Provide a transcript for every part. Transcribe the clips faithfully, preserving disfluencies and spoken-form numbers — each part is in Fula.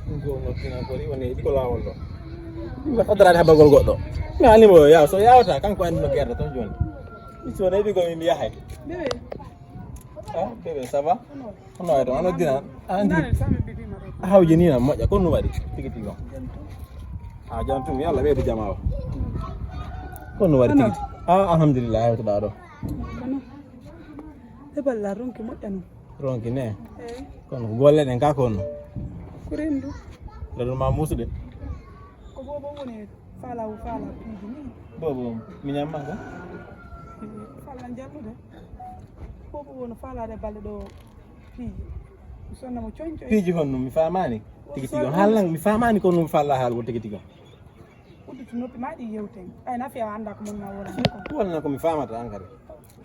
Ɗum ko noddina ko ri woni ɗi ko laawol ɗo. Ɗum ko faddaraade habagol goɗɗo. Mi haalni mo yaw so yawata kanko anndi no gerda toon jooni. Mi so newi ko min mi yahay. Bébé. Ah, bébé, ça va? Hono wayi toon, a noddina? A anndi? Nane, sami bibima ɗo. A hawji ni na moƴƴa, ko no waɗi? Tigi tigi on. A jam tum, yalla ɓeydu jama o. Ko no waɗi tigi tigi? Ah, alhamdulillah, hewtoɗa ɗo. Kono, heɓal la ronki moƴƴa noon. Ronki ne? Eyi. Kono ko golle ɗen ka kono? Ko rendu. Rendu ma muusude? Ko bobo woni faala o faala piiji ni. Bobo, mi ñamma ka? Faala jallude. Bobo woni faalaade balɗe ɗo piiji. Mi sonna mo coñcoy. Piiji honno mi faamaani? Tigi tigi on. Haalnan mi faamaani kono mi faala haalgol tigi tigi on. Udditu noppi ma ɗi yewten. Ay, na fiya annda ko mon ma wona ko. Wonna ko mi faamata an kadi.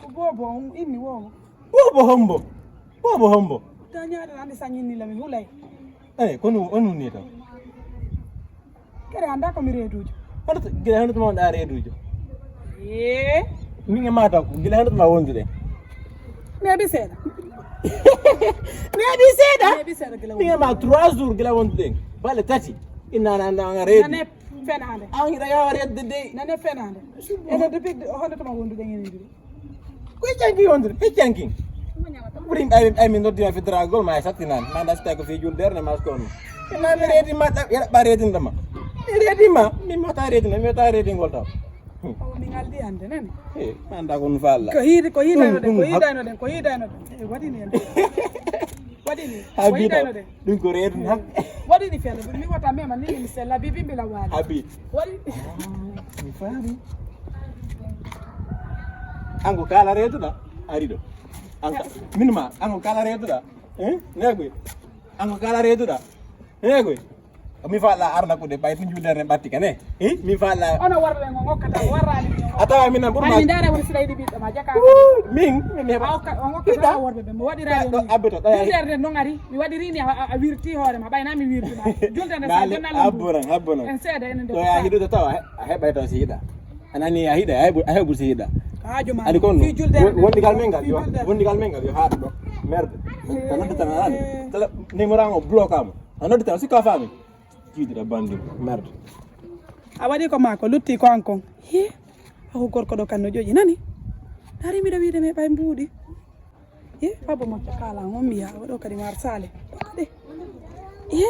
Ko bobo on inni wowo. Bobo hombo? Bobo hombo? Dañaade ande sañinni la mi hulay. Eyi, kono on woni tan. Kere annda ko mi reedujo. Hono to, gila hono to ma wonɗa reedujo. Ee. Min e ma taw, gila hono to ma wonduɗen. Neeɓi seeɗa. Neeɓi seeɗa? Neeɓi seeɗa gila. Min e ma trois jours gila wonduɗen. Bale tati. Inna na na reedu. Nane fenaande. An hiɗa yawa reedde dey. Nane fenaande. Ene depuis hono to ma wonduɗen enen ɗiɗo. Ko heccanki wondude, heccanki. Ɓuri ay ay min noddima fiddaragol ma e sattinani. Ma nda sitta ko fi julde erne ma ko on. Ina mi reedi ma ɗa, yaɗa ɓa reedinɗo ma. Mi reedi ma, min mi wata reedina, mi wata reedingol taw. O min aldi hande nani. Eh, ma nda ko no falla. Ko hiide ko hiidano den, ko hiidano den, ko hiidano den. Eh, waɗi ni hande. Waɗi ni. Ko Habida. Hiidano den. Ɗum ko reedu na. Waɗi ni fella, mi wata mema ni mi sella bibi mbila wali. Abi. Waɗi. Ah, mi faami. An ko kala reeduɗa, ari ɗo. An ka, min ma, an ko kala reeduɗa. Eh? Negoy. An ko kala reeduɗa. Negoy. Mi faala arna ko de bay tun juude ren batti kane. Eh? Mi faala. Ono warɓe ngo ngokkata warani. A tawa min nan ɓurma. Ani ndara woni sila yiɗi ɓiɗɗo ma jaka. Min, min heɓa. A okka, o ngokkata warɓe ɓe mo waɗirani. Ɗo abbe to ɗo. Julde nde non ari, mi waɗirini a, a, a wirti hoore ma ɓayna mi wirti ma. Julde nde sa jonnal. Abboran, abboran. En seeda enen de. To ya hiɗude tawa a heɓay taw si yiɗa. A nani a hiɗa, a heɓu, a heɓu si hiɗa. Haajo ma. Adi kon fi julde. Wondigal men ngal yo, wondigal men ngal yo haɗu ɗo. Merde. Tan noddata ma nani. Tala numéro ngo bloqué ma. A noddata si ka faami. Jiiduɗa bandi. Merde. A waɗi ko ma ko lutti ko an kon. Hi. Ako gorko ɗo kan no joƴi nani. Dari miɗo wiide me ɓay mbuuɗi. Ye, baba mo cakala on mbiya o ɗo kadi mar sale. Ɗo kadi. Ye.